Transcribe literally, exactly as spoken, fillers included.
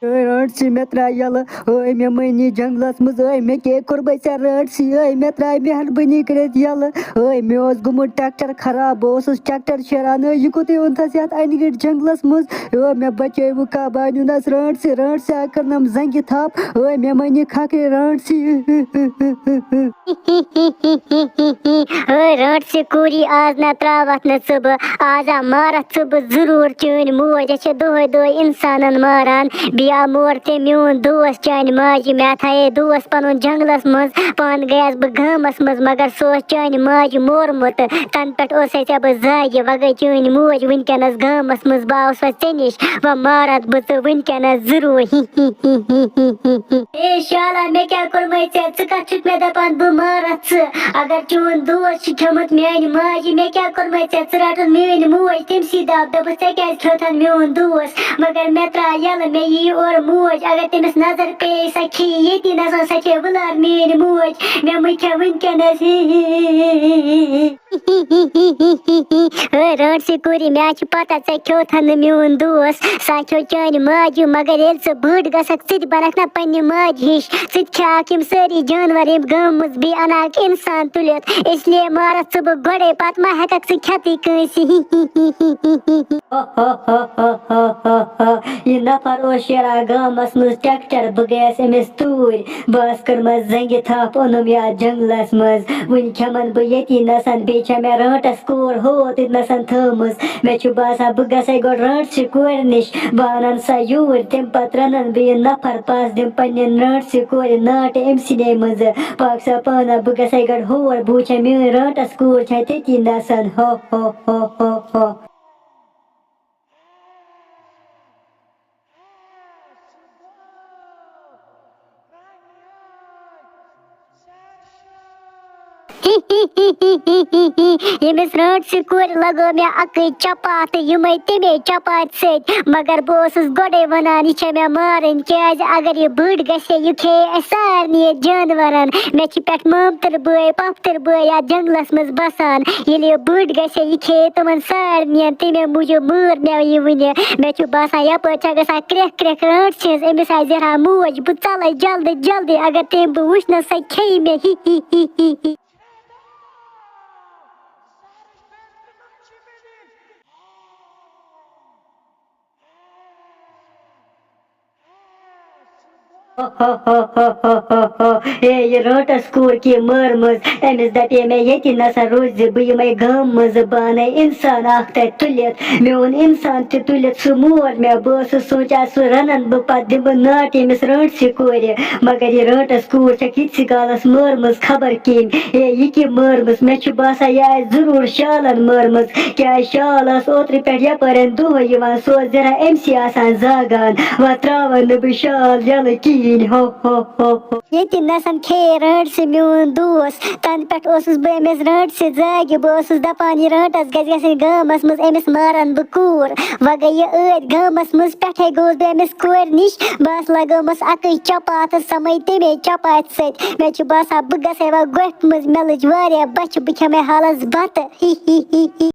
A رانٹسی، مےٚ ترٛاو یَلہٕ، اے مےٚ مٔنی جنٛگلَس منٛز، اے مےٚ کیٛاہ کوٚرمَے ژےٚ رانٹسی، اے مےٚ ترٛاو مہربٲنی کٔرِتھ یَلہٕ، اے مےٚ اوس گوٚمُت ٹرٛیکٹَر خراب، بہٕ اوسُس ٹرٛیکٹَر شیران، اے یہِ کوٚت اوٚنتھَس یَتھ اَنہِ گٔٹۍ جنٛگلَس منٛز، اے مےٚ بچٲوٕ کابانیُن اَس رانٹسی، رانٹسی آ کٔرنَم زنٛگہِ تھپھ، اے مےٚ مٔنی کھکھرِ رانٹسی۔ ہے رانٹسی کوٗری، آز نہ ترٛاوَتھ نہٕ ژٕ بہٕ، آز آ مارَتھ ژٕ بہٕ ضروٗر چٲنۍ موج۔ أسۍ چھِ دۄہَے دۄہَے اِنسانَن ماران، بیٚیہِ آ مور تٔمۍ میون دوس چانہِ ماجہِ۔ مےٚ تھایے دوس پَنُن جنٛگلَس منٛز، پانہٕ گٔیَس بہٕ گامَس منٛز، مگر سُہ اوس چانہِ ماجہِ مورمُت۔ تَنہٕ پٮ۪ٹھ اوسَے ژےٚ بہٕ زاگہِ، وۄنۍ گٔے چٲنۍ موج وٕنکٮ۪نَس گامَس منٛز، بہٕ آوسا ژےٚ نِش، وۄنۍ مارَتھ بہٕ ژٕ وٕنکٮ۪نَس ضروٗر۔ اے شالا، مےٚ کیٛاہ کوٚرمَے ژےٚ؟ ژٕ کَتھ چھُکھ مےٚ دَپان بہٕ مارَتھ ژٕ؟ اگر چون دوس چھُ کھیوٚمُت میٛانہِ ماجہِ، مےٚ کیٛاہ کوٚرمَے ژےٚ؟ ژٕ رَٹُن میٛٲنۍ موج، تٔمۍ سٕے دَب، دوٚپُس، "ژےٚ کیٛازِ کھیوٚتھَن میون دوس؟" مگر مےٚ ترٛاو یَلہٕ، مےٚ یی اورٕ موج۔ اگر تٔمِس نظر پیٚیہِ، سۄ کھیٚیہِ ییٚتی نَسَن، سۄ کھیٚیہِ وٕلار میٛٲنۍ موج۔ مےٚ مہٕ کھےٚ وٕنکٮ۪نَس۔ ہے رانٹسی کوٗری، مےٚ چھِ پتہ ژےٚ کھیوٚتھ نہٕ میون دوس، سُہ کھیوٚو چانہِ ماجہِ، مگر ییٚلہِ ژٕ بٔڑ گژھکھ، ژٕ تہِ بنکھ نہ پننہِ ماجہِ ہِش، ژٕ تہِ کھیٚکھ یِم سٲری جانور یِم گامہٕ منٛز بیٚیہِ انہٕ ہاکھ انسان تُلِتھ، اس لیے مارتھ ژٕ بہٕ گۄڈے، پتہٕ ما ہیٚککھ ژٕ کھیٚتھٕے کٲنٛسہِ۔ یہِ نفر اوس شیران گامس منٛز ٹریکٹر، بہٕ گٔیس أمِس توٗرۍ۔ بہٕ ٲس کٔرمٕژ زنٛگہِ تھپھ، اوٚنُم یَتھ جنٛگلَس منٛز۔ وٕنہِ کھٮ۪مَن بہٕ ییٚتی نَسَن، بیٚیہِ چھےٚ مےٚ رانٛٹَس کوٗر ہوت ییٚتہِ نَسَن تھٲومٕژ۔ مےٚ چھُ باسان، بہٕ گژھَے گۄڈٕ رانٛٹسہِ کورِ نِش، بہٕ اَنَن سۄ یوٗرۍ، تَمہِ پَتہٕ رَنَن بہٕ یہِ نفر پَس، دِمہٕ پنٛنٮ۪ن رانٛٹسہِ کورِ ناٹہٕ أمۍ سٕنٛدے منٛزٕ۔ پاک سا پانہ، بہٕ گژھَے گۄڈٕ ہور، بہٕ وٕچھَے میٛٲنۍ رانٛٹَس کوٗر چھےٚ تٔتی نَسَن۔ ہو، ہو، ہو، ہو، ہو۔ ییٚمِس رانٛٹسہِ کورِ لگٲو مےٚ اَکٕے چپاتھ، یِمَے تَمے چپاتھِ سۭتۍ۔ مگر بہٕ اوسُس گۄڈَے وَنان، یہِ چھےٚ مےٚ مارٕنۍ، کیٛازِ اگر یہِ بٔڑ گژھِ ہے، یہِ کھیٚیہِ اَسہِ سارنٕے ییٚتہِ جانوَرَن۔ مےٚ چھِ پٮ۪ٹھ مامتٕر بٲے، پۄپھتٕر بٲے یَتھ جنٛگلَس منٛز بَسان۔ ییٚلہِ یہِ بٔڑ گژھِ ہے، یہِ کھیٚیہِ تِمَن سارنِیَن۔ تَمے موٗجوٗب مٲر مےٚ یہِ وٕنہِ۔ مےٚ چھُ باسان، یَپٲرۍ چھےٚ گژھان کرٛٮ۪کھ کرٛٮ۪کھ رانٛٹسہِ ہِنٛز۔ أمِس آسہِ زِہرا موج، بہٕ ژَلَے جلدی جلدی، اگر تٔمۍ بہٕ وٕچھ نہ، سۄ کھیٚیہِ مےٚ۔ ہی ہی ہی ہی ہی۔ اے، یہِ رانٛٹَس کوٗر کہِ مٲرمٕژ، أمِس دَپے مےٚ ییٚتی نَسا روزِ، بہٕ یِمَے گامہٕ منٛزٕ، بہٕ اَنَے اِنسان اَکھ تَتہِ تُلِتھ۔ مےٚ اوٚن اِنسان تہِ تُلِتھ، سُہ مور مےٚ، بہٕ ٲسٕس سونٛچان، سُہ رَنَن بہٕ، پَتہٕ دِمہٕ بہٕ ناٹہٕ ییٚمِس رانٛٹسہِ کورِ۔ مگر یہِ رانٛٹَس کوٗر چھَکھ یِتھۍ کالَس مٲرمٕژ خبر کٔمۍ۔ اے، یہِ کہِ مٲرمٕژ؟ مےٚ چھُ باسان، یہِ آسہِ ضروٗر شالَن مٲرمٕژ، کیٛازِ شال ٲس اوترٕ پٮ۪ٹھ یَپٲرٮ۪ن دۄہَے یِوان، سُہ اوس زِہرا أمۍ سٕے آسان زاگان۔ وۄنۍ ترٛاوَن نہٕ بہٕ شال یَلہٕ کِہیٖنۍ۔ ہو، ہو، ہو، ہو۔ ییٚتہِ نَسَن کھیٚیے رانٛٹسہِ میون دوس۔ تَنہٕ پٮ۪ٹھ اوسُس بہٕ أمِس رانٛٹسہِ زاگہِ۔ بہٕ اوسُس دَپان، یہِ رانٛٹَس گژھِ گژھٕنۍ گامَس منٛز، أمِس مارَن بہٕ کوٗر۔ وۄنۍ گٔے یہِ ٲدۍ گامَس منٛز، پٮ۪ٹھَے گوٚوُس بہٕ أمِس کورِ نِش۔ بَس لَگٲومَس اَکٕے چپاتھ، سۄ مٔج تَمے چپاتھِ سۭتۍ۔ مےٚ چھُ باسان، بہٕ گژھَے وۄنۍ گۄپھِ منٛز، مےٚ لٔج واریاہ بۄچھِ، بہٕ کھٮ۪مَے حالَس بَتہٕ۔ ہی ہی ہی ہی۔